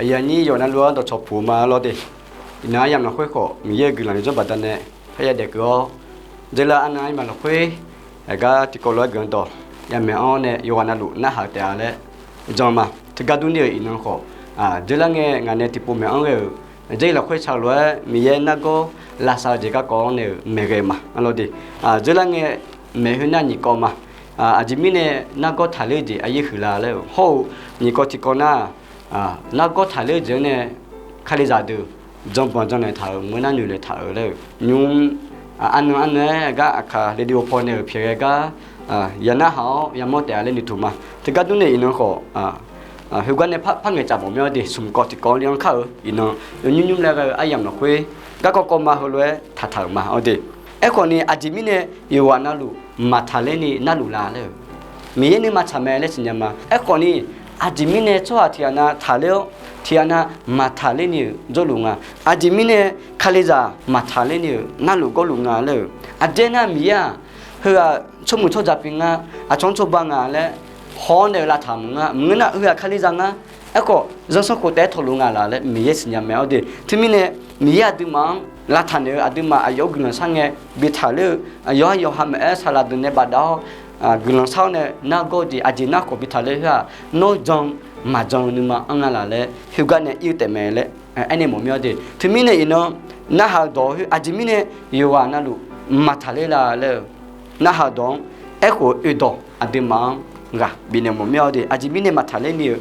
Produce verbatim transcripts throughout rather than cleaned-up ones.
Aqyuif aqnyir yawqha navluf-anr dawqcawq puq ma lawr de. Iqnan aryamq lafkhoer khawf Miqyaer-euq guiqlanq yawdzanr baqdanae parya daef keuv-awr, dzeurlar arnan armaf lafkhoer aqgar tiqkawv lof-aer guiqlanq dawq yamaeq-anr nae yawqghaq navluf narhaq-eu taef-a laer jan ma. Teugar durni-euq iqnan khawf, dzeurlar ngae ngaq nae tiqpov maeq-anr ghae-euq Jarlif lafkhoer tsaq lof-aer Miqyaer nargawr lavsav-eu jeq garkawv-anr nae-euq maeqghae ma lawr de. Dzeurlar ngae maeq khoernar nyiq kawv ma. Aqjeq mirnae nargawr taqler-eu jeq aryaer huiqla laer-eu hawr-eu nyiq kawv tiqkawv nar, nargawr taqler-eu jeq-anr nae Kalizaq deuq janbanq jannaeq taq-euq, maqngeur nar noeqlaeq taq-euq laer-eu nymr, arnan arnan-aer aqgar aqkaq radio paw nae-euq pyaeqghae gar ya narhaq-awr yamawr taef-a laer noeqtmq ma. Teugar durni iqnan khawf, heugar nae par ngaeqcaf mawf mir-awr de, smq kawv tiqkawv li-anr kar-eu iqnan yawnymr nymr laer ghae-eu aryamq lafkhoer garkawv kawv ma heulof-aer taqtaq-euq ma lawr de. Aerkhawf ni aqjeq mirnae yawqghaq navluf maqtaqler ni narluf la laer-eu Miqyaer nuima tsaq mae laer siqnya ma. Aerkhawf ni aqjeq mirnae tsawrhaq tiq ghaq nav taqler-awr tiq ghaq nav maqtaqler ni-euq jawrluf nga. Aqjeq mirnae Kalizaq maqtaqler ni-euq narluf gawrluf nga laer-eu, aqjaer nar Miqyaer-aq heughaq tsawrmuiq tsawrjaq pyeuf nga, aqcawq-anr cawba nga laer haw-awr nae-eu lavtaq maqngeur-a. Maqngeur nar heughaq Kalizaq nga, aerkhawf zanrsanrkhof taef-aer tawqluf nga laf laer Miqyaer siqnya mae lawr de. Teumirnae Miqyaer aqduimaf-anr lavtaq naeq-eu aqduimaf aqyawf-anr guiqlanq shar ngae bitaq ler-eu, aqyawf-anr yawqha maqaer saqlaq deuq nae bafdav-awr guiqlanq shar-awr nae nargawr jeq aqjeq narkhawf bitaq ler khoer-aq, nawr jan maqjan-eu nuima anr nga laf laer khoergar nae ir-eu taef mae laer aernaeq mawf mir-awr de. Teumirnae iqnan narhaq-eu dawq-eu khoer aqjeq mirnae yawqghaq navluf maqtaqler la laer-eu narhaq-eu dawq-anr aerkhof-eu oedawq aqduimaf-anr ghaq bifnaeq mawf mir-awr de. Aqjeq mirnae maqtaqler ni-eu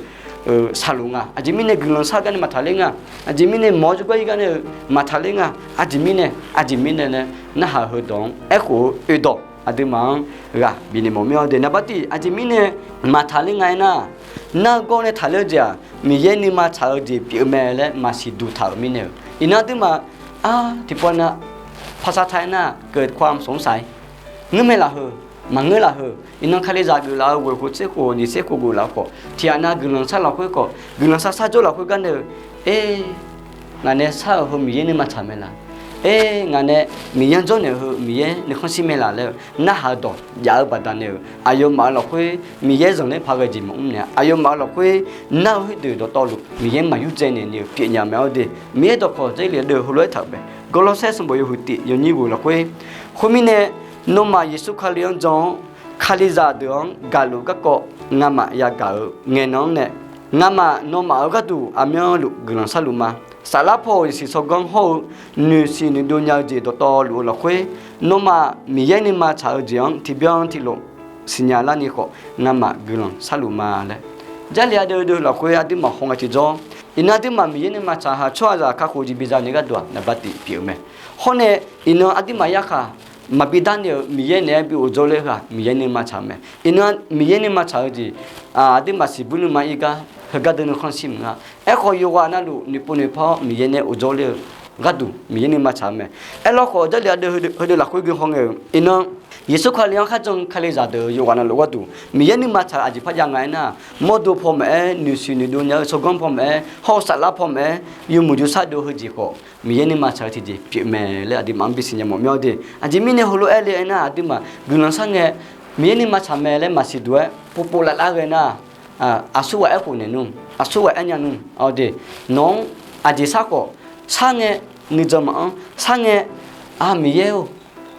saqluf nga. Aqjeq mirnae guiqlanq shar gar nae maqtaqler nga. Aqjeq mirnae mawq-awr jawrgar ir gar nae-eu maqtaqler nga. Aqjeq mirnae, aqjeq mirnae laer narhaq-eu heudawq-anr aerkhof-eu oedawq aqduimaf-anr ghaq bifnaeq mawf mir-awr de. Naqbar tiq aqjeq mirnae maqtaqler nga aernar, nargawr nae taqler-eu jeq-aq Miqyaer nuima tsaq-eu jeq pyeuf-eu mae laer maqsiq duq taq-euq mirnae-euq. Iqnan aqduimaf ar tiqpov nar ภาษาไทย nar เกิดความสงสัย ngeurmae lafkhoer maqngeur lafkhoer iqnan Kalizaq geuflaf-eu ghoeq khof tser khof nyiq tser khof geuflaf khawf tiq ghaq nav guiqlanq shar lafkhoer khawf guiqlanq shar shar jawr lafkhoer gar nae-eu, er, ngaq nae shar-euq heu Miqyaer nuima tsaq mae laf. Er, ngaq nae Miqyaer-anr jawrnaeq-eu heu Miqyaer nuikhanr shir mae laf laer-eu narhaq-eu dawq jav-eu baqdanae-euq aqyawfmaf-euq lafkhoer Miqyaer zanqler paq ghae jeq maqmr naeq-a. Aqyawfmaf-euq lafkhoer nar-eu khoerdeuq dawqtawvluf Miqyaer maqyurdzae naeq ni-euq pyeufnya mae-awr de. Miqyaer dawqkawq Jarlif aqdui-euq heulof-aer taq-euq mae. Gawrlawrsaer sanqbof yawhuiq tiq yawnyir ghoeq lafkhoer khoermirnae, nawmaf Yeqsur Kali-anr jan-awr Kalizaq deuq-anr gaqluf garkawv ngamaf yagaq-euq ngaenan-anr nae, ngamaf nawmaf-euq gharduq aqmyanluf guiqlanq sharluf ma. Saflar paw-euq yasiq tsawrganr hawr-eu noeqsiq noeqdov nya-eu jeq dawqtawvluf-eu lafkhoer, nawmaf Miqyaer nuima tsaq-eu jeq-anr tiqbyan tiqlof siqnya larni khawf ngamaf guiqlanq sharluf ma laer. Jarlif aqdui deuq lafkhoer aqduimaf hawngae tiqjawr, iqnan aqduimaf Miqyaer nuima tsaq-haq tsawrhaqzaq kakhof jeq biza naeq gharduq-aq naqba tiq pyeuf-eu mae. Hawr nae iqnan aqduimaf yarkhaq maqbi darni-euq Miqyaer naeq-aer bi of jawrler-eu heu-aq Miqyaer nuima tsaq-eu mae. Iqnan Miqyaer nuima tsaq-eu jeq aqduimaf siqbuir nuima ir gar heugar deuv nuikhanr shir maqnga. Aerkhawf yawqghaq navluf noeqpov noeqpaw-awr Miqyaer nae of jawrler-eu gharduq Miqyaer nuima tsaq-eu mae. Aerlawr khawf Jarlif aqdui heudeuq lafkhoer guihaw ngae-euq iqnan Yeqsur Kali-anr kharjan-eu Kalizaq deuq yawqghaq navluf gharduq Miqyaer nuima tsaq-eu aqjeq par jav nga aernar, mawrdo paw maqaer, noeqsiq noeqdov nya-eu tsawrganr paw maqaer, hawr-eu saflar paw maqaer, yawmuiq jawrshar dov heujeq khawf Miqyaer nuima tsaq-eu tiqjeq pyeuf mae laer aqduimaf-anr bisiq nya mawf mir-awr de. Aqjeq mirnae heulof-aer le aernar, aqduimaf guiqlanq shar ngae Miqyaer nuima tsaq mae laer maqsiq duq-aer povpov lavlar ghae nar, aqsurghaq aerkhof naeq nmr, aqsurghaq aernya nmr-awr de. Nawq-anr aqjeq shar khawf, shar ngae nuijan maqanr, shar ngae Aq, Miqyaer-or,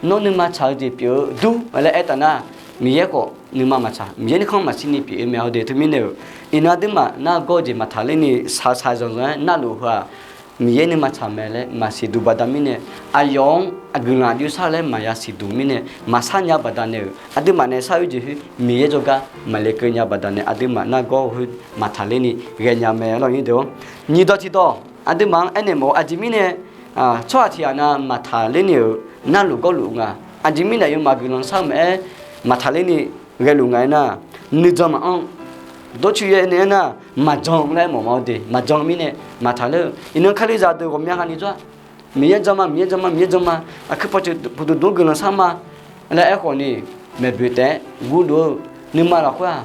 nawr nuima tsaq-eu jeq pyeuf-eu dur laer aertaf nar, Miqyaer khawf nuima maqtsaq, Miqyaer nuikhanr maqshirni pyeuf-eu mae-awr de. Teumirnae-euq iqnan aqduimaf nargawr jeq maqtaqler ni shaqshaq zanqzanq-aer narluf heu-aq, Miqyaer nuima tsaq mae laer maqsiq duq baqda mirnae, aqyawf-anr aqguiqlanq aqjox shar laer maqya siqduq mirnae maqshar nya baqdanae-euq aqduimaf nae shar-eu jeq khoer Miqyaer jawrgar maqle keuv nya baqdanae aqduimaf nargawr khoer maqtaqler ni ghaenya mae lawr nyiq deuq-or. Nyiq dawq tiq dawq aqduimaf-anr aernaeq mawf-eu aqjeq mirnae tsawrhaq tiq ghaq nav maqtaqler ni-euq narluf gawrluf nga. Aqjeq mirnae aqyawfmaf guiqlanq shar-eu maqaer maqtaqler ni ghaeluf nga aernar, nuijan maqanr, dawrcoeni aernar, maqjan laer mawf ma-awr de. Maqjan mirnae maqtaqler-eu iqnan Kalizaq deuq ghawqmya ghaq ni jawr-a. Miqyaer jan ma, Miqyaer jan ma, Miqyaer jan ma, aqkuir pawqtsuif pawqdmq dmq-anr guiqlanq shar ma laer aerkhawf ni, maeqboeq taef-aer gurluf-eu nuima lafkhoer-aq,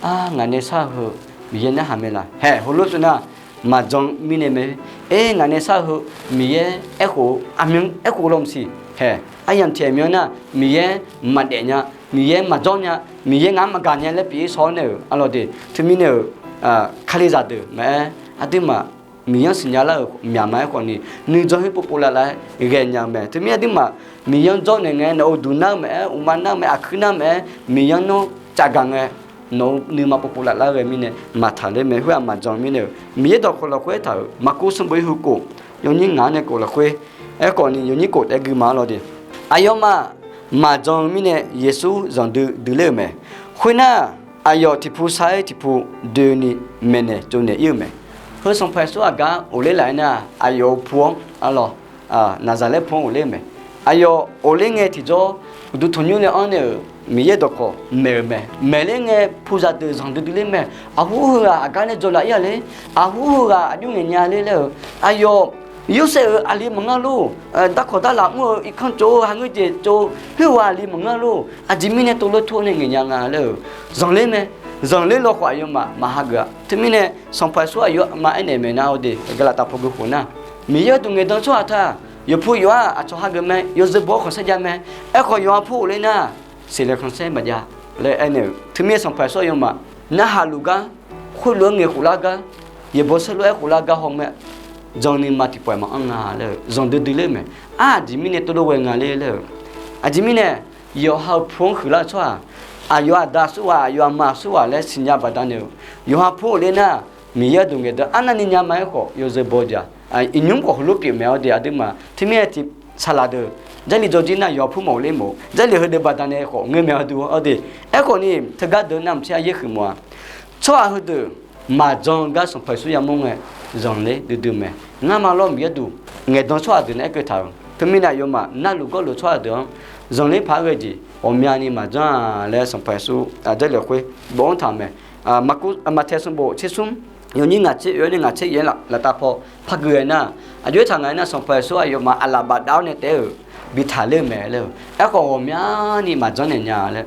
ar, ngaq nae shar-eu heu Miqyaer narhaq mae laf. Haeq, heulof-aer tsov nar, maqjan mirnae mae. Er, ngaq nae shar-eu heu Miqyaer aerkhof-eu aqmyan aerkhof law maqsiq. Haeq, aryamq tiq aqmyan nar Miqyaer maqdaef nya, Miqyaer maqjawr nya, Miqyaer ngaq-anr maqgaq nya laer pyeuf-ir shaw-awr nae-euq arlawr de. Teumirnae-euq Kalizaq deuq maqaer, aqduimaf Miqyaer-anr siqnya lar-euq myaqma-aer khawf ni, nuijan khoer povpov lavlav-aer ghaenya-eu mae. Teumirnae aqduimaf Miqyaer-anr dzawrnaeq ngae, nawq-euq duq nar-eu maeq-aer, uqma nar-eu maeq, aqkuir nar-eu maeq-aer, Miqyaer-anr nawr cavgaq ngae, nawq-eu nuima povpov lavlav-aer ghae mirnae maqtaq ler mae. Khoer-aq maqjan mirnae-euq Miqyaer dawqkawq lafkhoer aertaq-euq Maqkuv sanqbof irhur kof, yawnyir ngaq-anr nae kof lafkhoer, aerkhawf ni yawnyir kof taef guima arlawr de. Aqyawfmaf maqjan-eu mirnae Yeqsur zanqdui dui ler-euq mae. Khoernar, aqyawf tiqpu sar-ir tiqpu doeni maeqnaeq tsovnaeq ir-euq mae. Heu Sanqpaq Yeqsur aqgar ghofler laf-aer nar, aqyawf-euq pu-anr arlawr, Naqzaqlaer pu-anr ghofler-eu mae. Aqyawf ghofler ngae tiqjawr, uqduq tanqnymr nae anr nae-euq Miqyaer dawqkawq maeq-euq mae. Maeqler ngae puzaq deuq zanqdui dui ler mae. Aqhur heughaq aqgar nae dzawlaf ir-a ler, aqhur heughaq aqjox ngaeq nya ler laer-eu, aqyawf Yorsaev-euq aqli maqngeur lor, darkawq darlaf mr-eu irkanr tsov-eu hangeur jeq tsov-eu khoerghaq aqli maqngeur lor, aqjeq mirnae tovlof tor nae ngaeq nya nga laer-eu, zanqler mae. Zanqler lawkhawf aqyawfmaf maqhageuf-a. Teumirnae Sanqpaq Yeqsur aqyawfmaf aernaeq mae nar-awr de, Gaqlaqtaf pawgeu khof nar, Miqyaer-euq duq ngaeqdan tsawrhaq taq, yawqpu yawqha aqcawq hageuf mae, yawzeu baw-awr khanqsaer jav mae. Aerkhawf yawqha pu ghofler nar, siqlaeq khanqsaer maqjav laer aernaeq-euq. Teumirnae Sanqpaq Yeqsur aqyawfmaf narhaq luf gar, khoerlof-aer ngaeq khoflar gar, yaeqbawq saerlof-aer khoflar gar haw mae. Jan nuima tiqpawf-aer maqanr nga laer-eu zanqdui dui ler-eu mae. Aqjeq mirnae tovlof ghae nga ler laer-eu, aqjeq mirnae yawqha-euq pu-anr huiqlar-eu tsawrhaq, aqyawf aqda aqsurghaq, aqyawf aqma aqsurghaq laer siqnya baqdanae-euq yawqha pu ghofler nar, Miqyaer-euq duq ngaeqdan arnavni nya ma-aer khawf yawzeu baw-eu jeq-aq, iqnymr khawf heulof pyeuf mae-awr de. Aqduimaf teumirnae tiq saqlaq deuq, Jarlif jawrjir nar yawqha pu maqghofler mawf-eu, Jarlif heudeuq baqdanae khawf ngeur mae-awr de. Aerkhawf ni teugar deuq navmaqtser aryaer huiqmawf-a. Tsawrhaq heudeuq maqjan-eu gar Sanqpaq Yeqsur yamawr ngae, zanqler duidui mae. Ngar ma lawr Miqyaer duq ngaeqdan tsawrhaq deuq naeq-aer keuv taq-euq. Teumirnae aqyawfmaf narluf gawrluf tsawrhaq deuq-anr zanqler paq-aer ghae jeq ghawqmyani maqjan-a laer Sanqpaq Yeqsur Jarlif khoer bofanr taq-euq mae. Maqtaeq sanqbof tsersmr, yawnyir ngaq tser oe-awr nae ngaq tser yaef-aer laftav paw par gui-aer nar, aqjox-aer taq ngaq-aer nar, Sanqpaq Yeqsur aqyawfmaf aqlaf bafdav-awr nae taef-aer-euq bi taqler-eu mae laer-eu. Aerkhawf ghawqmyani maqjanr naeq nya laer,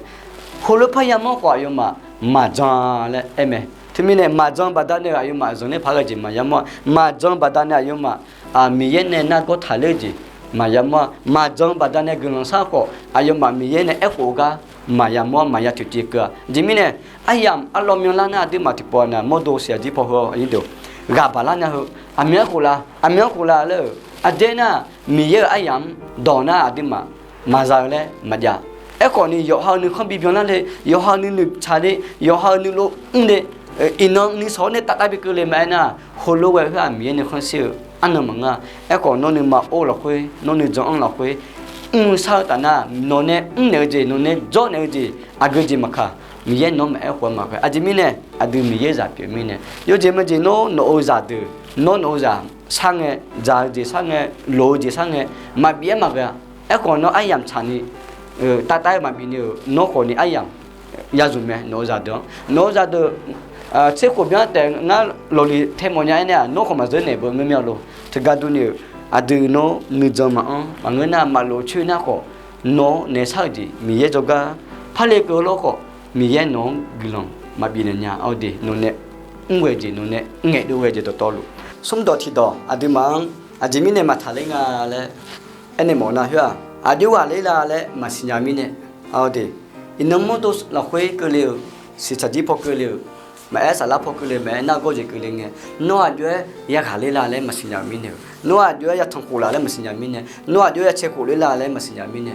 heulof parya mawr khawf aqyawfmaf maqjan laer aer mae. Teumirnae maqjan baqdanae-euq aqyawfmaf zanqler paq-aer ghae jeq maqya mawr-a. Maqjan baqdanae aqyawfmaf Miqyaer nae nargawr taqler-eu jeq maqya mawr-a. Maqjan baqdanae guiqlanq shar khawf aqyawfmaf Miqyaer nae aerkhof-eu gar maqya mawr-a, maqya toeqciv keuv-a. Aqjeq mirnae aryamq arlawr myanrlar nar aqduimaf tiqpawf nar mawrdo siq aqjir paw heu aqnyir deuq ghaq baq lar nya heu, aqmyan aerkhof la, aqmyan aerkhof la laer-euq aqdui nar, Miqyaer-euq aryamq-anr dawq nar aqduimaf maqza-eu laer maqjav. Aerkhawf ni yawqha-eu nuikhanr bibyan lar le, yawqha-eu nuinoeq tsaq le, yawqha-eu nuilov mr le, iqnan nuisawq-awr nae taftav bi keuvle ma aernar, heulof ghae khoer-aq Miqyaer nuikhanr shir-eu arnan maqngeur-a. Aerkhawf nawr nuima or lafkhoer, nawr nuijan anr lafkhoer, mr-eu shar-eu taf nar, nawq nae mrnaeq-eu jeq, nawq nae jawrnaeq-eu jeq, aqgeu jeq maqkaq, Miqyaer nawq-anr maqaer khof-a maqghae. Aqjeq mirnae aqdui Miqyaer zaq pyeuf mirnae, yawjeq maqjeq nawr nawq-euq zaqdeuq, nawr nawq-euq zaq shar ngae, dzaq-eu jeq shar ngae, loq-eu jeq shar ngae, maqbif-aer maqghae-a. Aerkhawf nawr aryamq tsaqni tavtav-aer maqbif ni-euq nawr khawf ni aryamq yazmq mae. Nawq-euq zaqdeuq-anr, nawq-euq zaqdeuq tserkhof byan taef ngar lawqliq tae mawf nya-aer nae-aq, nawr khawf maqzeur naeq beu ngeur mya lor. Teugar durni-euq aqdui nawr nuijan maqanr maqngeur nar, maqlof coer nar khawf, nawr naeq shar-eu jeq Miqyaer jawrgar parle keuv lawr khawf, Miqyaer nawq-anr guiqlanq maqbif naeq nya-awr de. Nawq nae mr ghae jeq, nawq nae ngaeqdov ghae jeq dawqtawvluf, smrdawq tiqdawq aqduimaf-anr aqjeq mirnae maqtaqler nga laer aernaeq mawf nar khoer-aq, aqjox ghaqler la laer maqsiq nya mirnae, a-awr de, iqnan mawrdo lafkhoer keuvle-eu, siqtsaq jir paw keuvle-eu, maqaer saflar paw keuvle, maqaer nargawr jeq keuvle ngae, nawr aqjox-aer yaghaqler la laer maqsiq nya-eu mirnae-euq, nawr aqjox-aer yatanq khof la laer maqsiq nya mirnae, nawr aqjox-aer yacae khof ler la laer maqsiq nya mirnae,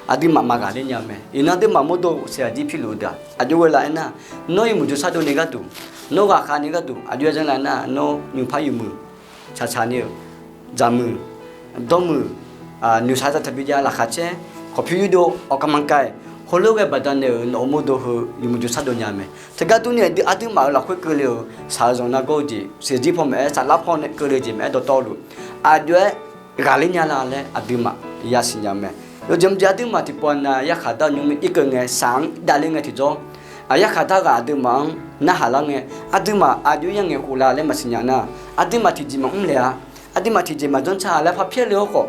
aqduimaf maqghaqler nya-eu mae. Iqnan aqduimaf mawrdo siqtsaq jir piluf-eu deuq-aq, aqjox ghae la aernar, nawr yawmuiq jawrsar dovni gharduq, nawr ghaqkhav ni gharduq aqjox-aer janr la nar, nawr nymqpar yawmuiq tsaqtsaq ni-euq, dzaqmuiq, dawrmuiq, noeqshaq taqbi jav laqkhaq caer, khawqpyur yurdov, awqkaqmaqkav-iq, heulof ghae baqdanae-euq nawq-euq mawrdo heu yawmuiq jawrsar dov nya mae. Teugar durni aqdui aqduimaf-euq lafkhoer keuvle-euq shaq-eu zanq nargawr-eu jeq, siqtsaq jir paw maqaer, saflar paw keuvle jeq maqaer dawqtawvluf, aqjox-aer ghaqler nya la laer aqduimaf yasiq nya-eu mae. Yawjeq maqjeq aqduimaf tiqpawf nav yarkhaq dar nymr irkeuv ngae, shaq-anr davler ngae tiqjawr, aqyarkhaq dar ghaq aqduimaf-anr narhaq lar ngae, aqduimaf aqjox-aer yangaeq khof la laer maqsiq nya nar, aqduimaf tiqjeq maqmr laeq-a. Aqduimaf tiqjeq maqjanr car-a laer parpyaer le-awr khawf,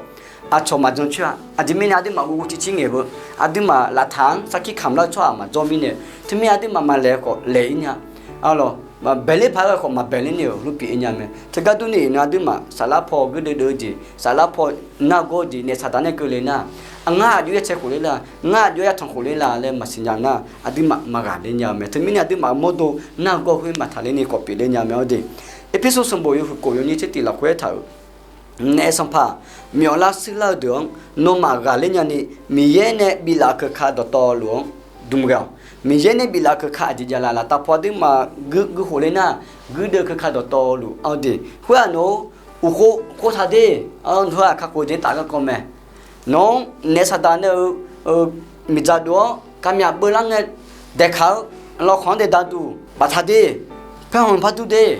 aqcawq maqjan coer-a. Aqjeq mirnae aqduimaf ghogghof tircir ngaeq beu, aqduimaf laqtaq-anr sarkir kamq lar-eu tsawrhaq maqjawr mirnae, teumirnae aqduimaf maqlaeq khawf laeq-ir nya. Arlawq, baeqler paq-aer ghae khawf maqbaeq ler ni-euq lurpif-ir nya mae. Teugar durni iqnan aqduimaf saflar paw geur deuvdeuv-eu jeq, saflar paw nargawr-eu jeq naeq saqdaq nae keuvle nar, ngar aqjox-aer cae khof ler la, ngar aqjox-aer yatanq khof ler la laer maqsiq nya nar, aqduimaf maqghaqler nya-eu mae. Teumirnae aqduimaf-euq mawrdo nargawr khoer maqtaqler ni khawf pyeufler nya mae-awr de. Erpersu sanqbof yawhuiq kof yawnyir tser tiq lafkhoer aertaq-euq, naef sanqpaq myawflar shuirlar-eu deuq-anr nawmaf ghaqler nyani, Miqyaer nae biflaf-euq keuka dawqtawvluf-anr dmq ghae-awq. Miqyaer nae biflaf-euq keuka aqjeq javlaf laftav paw aqduimaf guir guir khof ler nar, guirdeuv keuka dawqtawvluf-anr de. Khoer-aq nawq-eu uqkhov khof taq de. Heu-aq kakhof jeq taf garkawv mae. Nawq-anr naef saqdaq nae-eu miqdzaq dov-awr kavmyaq beuvlar ngae daeqkaq-eu lawkhanq-anr daef daduq baftaq de. Paerkhanq par dur de.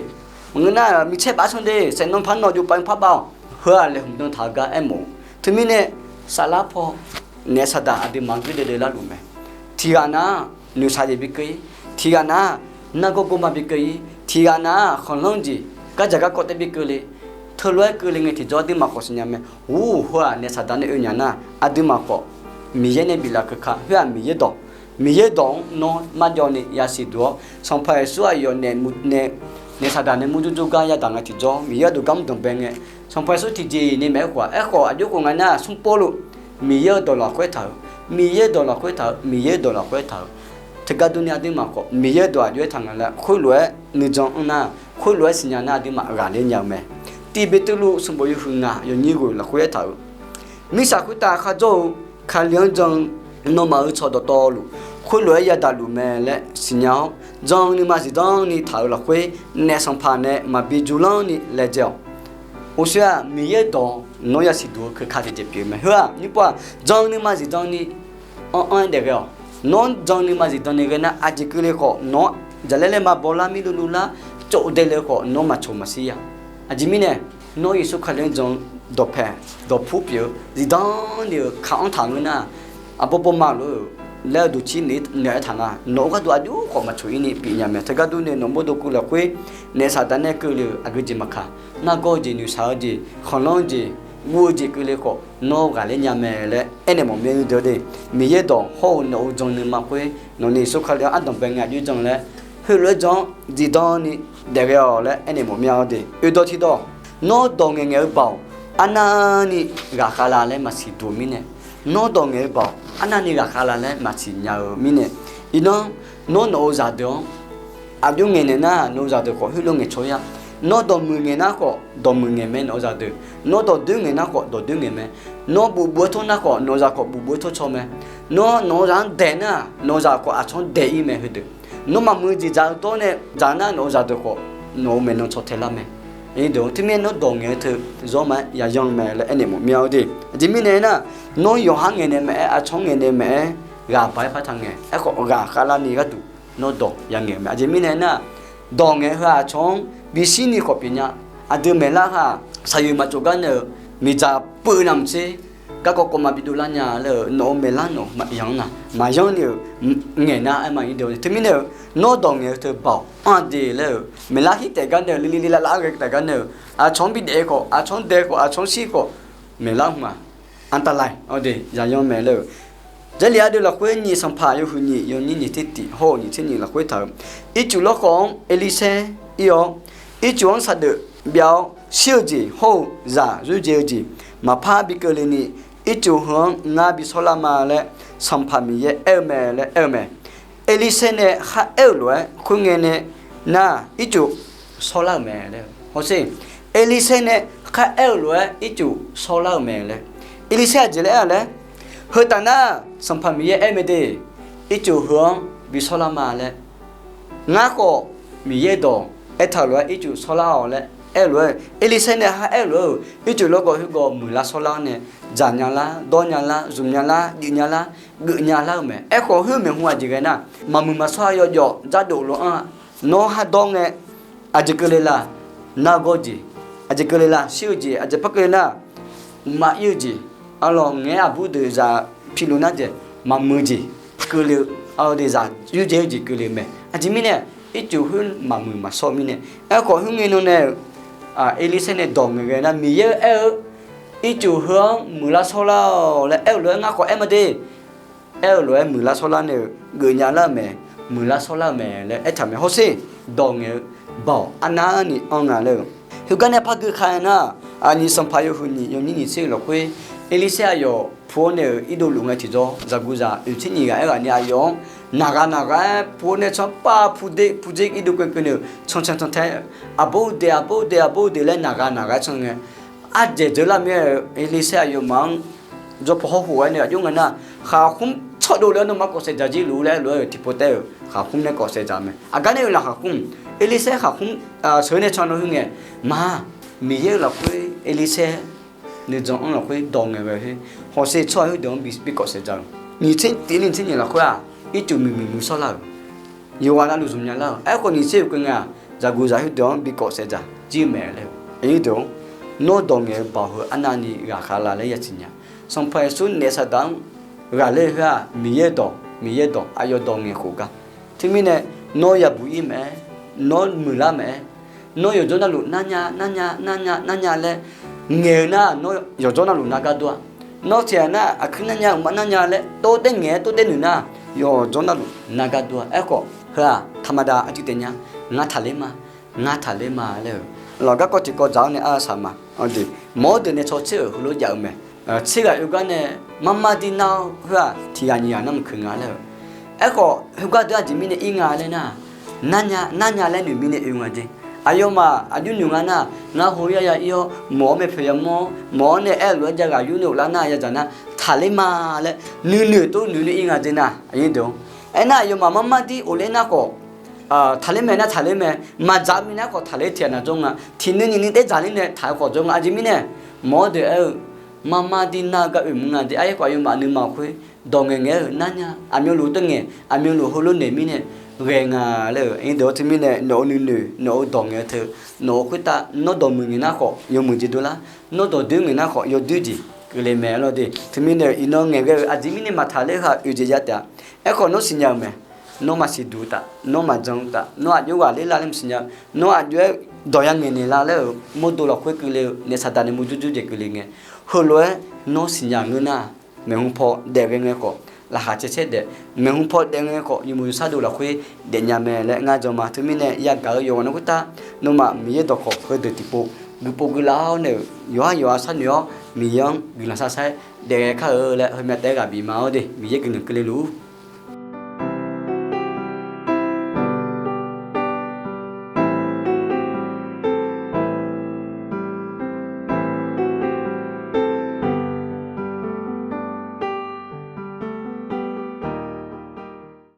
Maqngeur nar micaer baf can de. Saeqnawv par nawq jov pav par bav-awq. Heu-aq laeqhmq dan taq-eu gar aermawf-eu. Teumirnae saflar paw naef saqdaq aqduimaf guirdeuv deuv larluf mae. Tiqghaq nar-aq noeqshaq jeq bi keuv-ir. Tiqghaq nar-aq nargawr gawrma bi keuv-ir. Tiqghaq nar-aq khanqlanr jeq gardzaq garkawv tae bi keuvle. Teulof-aer keuvle ngae tiqjawr aqduimaf khawf siqnya mae. Uq heu-aq naef saqdaq nae oe nya nar aqduimaf khawf Miqyaer nae biflaf keuka khoer-aq Miqyaer dawq, Miqyaer dawq-anr nawr marjawv ni yasiq duq-awr Sanqpaq Yeqsur aqyawf naef saqdaq nae murjur jur gar yadaq nga tiqjawr Miqyaer aqduq gar mr danqbae ngae, Sanqpaq Yeqsur tiqjeq ni maeq-aer khof-aq, aerkhawf aqjox khof nga nar smrpov luf Miqyaer-eu dawq lafkhoer taq-euq, Miqyaer-eu dawq lafkhoer taq-euq, Miqyaer-eu dawq lafkhoer taq-euq. Teugar durni aqduimaf khawf Miqyaer-eu dawq aqjox-aer taq nga laer khoerlof-aer nuijan anr nar, khoerlof-aer siqnya nar aqduimaf ghaqler nya-eu mae. Tiq Beqtuvluv sanqbof yawhuiq ngaq yawnyir ghoeq lafkhoer aertaq-euq, mirtsaq khoertav kharjawr-eu Kali-anr jan-eu nawmaf-euq cawq dawqtawvluf khoerlof-aer yadaq luf mae laer siqnya-awr, jan-eu nuima zifdan ni taq-euq lafkhoer naef sanqpaq nae maqbi jurlanr ni laejae-awq. Uqshoe-aq Miqyaer-eu dawq nawr yasiq duq-eu keuka tiqjeq pyeuf-eu mae. Heu-aq nymr pov-aq jan-eu nuima zifdan ni anr anr-aer daef ghae-awq. Nawr jan-eu nuima zifdan ni ghae nar aqjeq keuvle khawf nawr jaqlaer laer ma bawlar mirluvluv lar cawv dae le khawf nawr maqcoq maqshir ya. Aqjeq mirnae nawr Yeqsur Kali-anr jan-eu dawqpae dawqpur pyeuf-eu zifdan ni-euq kaq-anr taq ngeur nar, aqbawr bawrma lof-eu laer-eu duqcir naeq-aer taq nga. Nawq-eu gharduq aqjox khawf maqcoq-ir ni pyeuf nya mae. Teugar durni nawq mawrdo keuv lafkhoer naef saqdaq nae keuvle-euq aqgeu jeq maqkaq, nargawr-eu jeq, noeqshaq-eu jeq, khanqlanr-eu jeq, guv-eu jeq keuvle khawf nawr ghaqler nya mae laer aernaeq mawf mir-a. Nymr deuq-eu de, Miqyaer dawq hawr-eu nawq-eu jan nuima khoer nawq ni Yeqsur Kali-anr ardanqbae ngae aqjox jan laer heulof-aer jan-anr zifdan ni daef ghae-awq laer aernaeq mawf mir-a. Awr de, oedawq tiqdawq, nawr dawq ngaeqngaeq-eu baoq arnavni ghaqkhav la laer maqsiq duq-eu mirnae, nawr dawq ngaeq-eu baoq arnavni ghaqkhav la laer maqsiq nya-eu mirnae, iqnan nawr nawq-eu zaqdeuq-anr aqjox ngaeqnaeq nar nawq-eu zaqdeuq khawf heulof ngaeqcaw-ir-a. Nawr dawqmuiq ngaeq nar khawf dawqmuiq ngaeq mae nawq-eu zaqdeuq. Nawr dawqdoer ngaeq nar khawf dawqdoer ngaeq mae. Nawr bufbuf-aer tor nar khawf nawq-eu zaq khawf bufbuf-aer tor caw mae. Nawr nawq-eu zaq-anr daeq nar nawq-eu zaq khawf aqcawq-anr daeq-ir mae heudeuq. Nawr maqmuiq jeq dzaq-eu dawr nae dzaq nar nawq-eu zaqdeuq khawf nawq-eu maeqnan caw tae lar mae. Teumirnae nawr dawq ngaeq-eu teu zawr ma-aer yayan mae laer aernaeq mawf mir-a. Awr de, aqjeq mirnae aernar, nawr yawqha-anr ngaeqnaeq mae-aer, aqcawq-anr ngaeqnaeq mae-aer, ghaq baq-aer par taq ngae. Aerkhawf ghaqkhav lar ni gharduq nawr dawq ya ngaeq-eu mae. Aqjeq mirnae aernar, dawq ngaeq heu aqcawq-anr bishir ni khawf pyeuf nya. Aqdui maeqlar haq saqyoeq maqtsov gar nae-euq miqdzaq peuv navmaqtser garkawv kawv ma bidov lar nya laer-euq nawq-eu maeqlar nawq-eu maqyan nar, maqyan ni-euq ngaeq nar aer ma-ir de. Teumirnae-euq nawr dawq ngaeq-eu teu baoq anr-a de laer-euq maeqlar shir taef gar nae-euq lili lav lav-aer ghae taef gar nae-euq aqcawq-anr bidaef khawf, aqcawq-anr dae khawf, aqcawq-anr shir khawf, maeqlar hmq-aq anrtavlae-awr de yayan mae laer-euq. Jarlif ardeuv lafkhoer nyiq Sanqpaq yawhuiq nyiq yawnyir nyiq tser tiq hawr-eu nyiq tser nyiq lafkhoer taq-euq, ircuf lawrkhawf-anr Erlirsaer ir-awr, ircuf-anr saqdeuf byav-awr shir-eu jeq hawr-eu zaq yurdzae-eu jeq maqpar bi keuvle ni, ircuf heu-anr ngar bi shawrlar ma laer Sanqpaq Miqyaer aer-eu mae laer aer-eu mae. Erlirsaer nae kharaer-euq lof-aer khoerngae nae nar ircuf shawrlar-euq mae laer hawsher. Erlirsaer nae kharaer-euq lof-aer ircuf shawrlar-euq mae laer. Erlirsaer aqjeq laer aer-a laer, heu taf nar Sanqpaq Miqyaer aer mae de, ircuf heu-anr bi shawrlar ma laer. Ngar khawf Miqyaer dawq aertaq-euq lof-aer ircuf shawrlar-awq laer aer-eu lof-aer, Erlirsaer nae kharaer-euq lof-aer-euq ircuf lawrgawv khoergawv muiqlar shawrlar-awr nae dzaq nya lar, dawr nya lar, zmq nya lar, juif nya lar, geuf nya lar-eu mae. Aerkhawf khoer maeqhu aqjeq ghae nar, maqmuiq maqshawr-a yawjawf dzardof lof-anr-a. Nawr khar dawr ngae, aqjeq keuvle la, nargawr jeq, aqjeq keuvle la, shir-eu jeq, aqjeq par keuvle nar, mqmaq ir-eu jeq, arlawq ngaeq-aer aqbur deuq zaq piluf nar dzaeq maqmuiq jeq keuvle-eu, arlawq deuq zaq yurdzae-eu jeq keuvle-eu mae. Aqjeq mirnae ircuf khoer maqmuiq maqshawr-eu mirnae, aerkhawf khoerngae nan nae-euq Erlirsaer nae dawq ngaeq ghae nar Miqyaer-eu aer-eu ircuf heu-anr muiqlar shawrlar-awq laer aer-eu lof-aer ngar khawf aer ma de. Aer-eu lof-aer muiqlar shawrlar nae-euq geufnya lar-eu mae, muiqlar shawrlar-eu mae laer aertaq mae hawsher. Dawq ngaeq-eu baoq arnavni anr nga laer-eu. Heugar nae par gui kha-aer nar, aqnyiq Sanqpaq yawhuiq nyiq yawnyir nyiq tser-eu lafkhoer Erlirsaer aqyawf pu-awr nae-euq irdovluf ngae tiqjawr zaqguq zaq oeq tser nyiq ghaq aerghaq ni aqyawf-anr naqghaq naqghaq-aer pu-awr nae can pav pu dzer pu dzer irdov keuvni-euq cancan cantae, aqbawr-eu deuq aqbawr-eu deuq aqbawr-eu deuq laer naqghaq naqghaq-aer can ngae, ardzaeq dzeur lar mir-aer-euq Erlirsaer aqyawfmaf-anr jawr paw hawr khof-aer nae aqjox ngae nar, khaqkhmr tsawrdov le-awr nawmaf kawf saef dzaq jir luf laer lof-aer-euq tiqpov taef-euq khaqkhmr nae kawf saef dzaq mae. Aqgar nae-euq laf khaqkhmr, Erlirsaer khaqkhmr sheuq-eu nae can lawr khoer ngae, ma, Miqyaer-euq lafkhoer Erlirsaer nuijan-anr lafkhoer dawq ngaeq ghae khoer, hawsher tsawrhaq khoerdeuq-anr bi kawf saef dzaq-eu. Nyiq tser tiq nyiq tser nyiq lafkhoer-aq, ircuf muiqmuiq muiqshawr lar-euq, yawqghaq navluf zmq nya lar-euq. Aerkhawf nyiq tser-euq keuv ngae-aq, zaqguq zaq khoerdeuq-anr bi kawf saef dzaq jir-eu mae laer-eu. Aqnyir deuq-or, nawr dawq ngaeq-eu baoq heu arnavni ghaqkhav la laer ya tiq nya. Sanqpaq Yeqsur naef saqdaq-anr ghaqler khoer-aq, Miqyaer dawq Miqyaer dawq aqyawf dawq ngaeq khof gar. Teumirnae, nawr yabuq ir maqaer, nawr muiqlar maqaer, nawr yawqjawr navluf narnya narnya narnya narnya laer ngaeq-eu nar, nawr yawqjawr navluf nar gar dur-a. Nawr tiq ghaq nar aqkuir narnya uqma narnya laer tov daer ngaeq-aer tov daer noeq nar, yawqjawr navluf nar gar dur-a. Aerkhawf heu-aq taqmaqda aqcuiv taef nya, ngar taqler ma, ngar taqler ma laer-euq lawq garkawv tiqkawv dzaq-awr nae arsaq ma. Mawr deuq nae tsawrtser-euq heulof jav-eu mae. Tser ghaq oe gar nae marmar dir nar-awr khoer-aq tiq ghaq nyiq ghaq nar maqkeuq nga laer-euq. Aerkhawf heugar deuq aqjeq mirnae ir nga laer nar, narnya narnya laer noeq mirnae oe nga jeq. Aqyawfmaf aqjox noeq nga nar, ngar hawr yar ya ir-awr mawq-awr mae poeq yamawr-awr mawq-awr nae aer-eu lof-aer jav ghaq yur nae ghoflar nar ya dzaq nar taqler ma laer nuinoeq tov noeq nae ir nga jeq nar, aqnyir deuq-or. Aernar aqyawfmaf marmar dir of ler nar khawf, taqler mae nar taqler mae, maqdzaq-eu mirnae aerkhawf taqler tiq ghaq naq jawr nga. Tiq nui nyiq nui daer dzaqler nae taq-eu khawf jawr nga. Aqjeq mirnae, mawr deuq aer-eu, marmar dir nar-eu gar oe mq nga jeq. Aerkhawf aqyawfmaf nuima khoer dawq ngaeq ngaeq-aer-euq narnya aqmyanluf tov ngaeq aqmyanluf heulof naeq mirnae ghae nga laer-euq. Aqnyir deuq-or, teumirnae nawq-eu nuinoeq nawq-eu dawq ngaeq-eu teu, nawq-eu khoertav nawr dawq muiq ngaeq nar khawf yawmuiq jeq dovlar, nawr dawq doer ngaeq nar khawf yawdoer jeq keuvle mae lawr de. Teumirnae iqnan ngaeq ghae-eu aqjeq mirnae maqtaq ler heu-aq oeq jeq ya taef-a. Aerkhawf nawr siqnya-eu mae. Nawr maqsiq duq taf, nawr maqjan taf, nawr aqjox ghaqler lar laer maqsiqnya-eu, nawr aqjox-aer dawq ya ngaeq naeq lar laer-euq mawrdo lafkhoer keuvle-eu naef saqdaq nae murjur jur jeq keuvle ngae, heulof-aer nawr siqnya ngeur nar, maeqhu paw daef ghae ngae khawf laqkhaq caer caer daef, maeqhu paw daef ngae khawf yawmuiq yawsar dov lafkhoer daefnya mae laer ngar jan ma. Teumirnae yagaq-eu yawqghaq na khoertav nawmaf Miqyaer dawqkawq heudeuq tiqpov guiqpov guiqlav-awr nae-euq yawqhar yawqha sharnoeq-awr Miqyaer-anr guiqlanq sharshar-aer daef ghae kar-eu laer heumya taef-aer ghaq bif ma-awr de. Miqyaer guiqlanq keuvle luf-ur.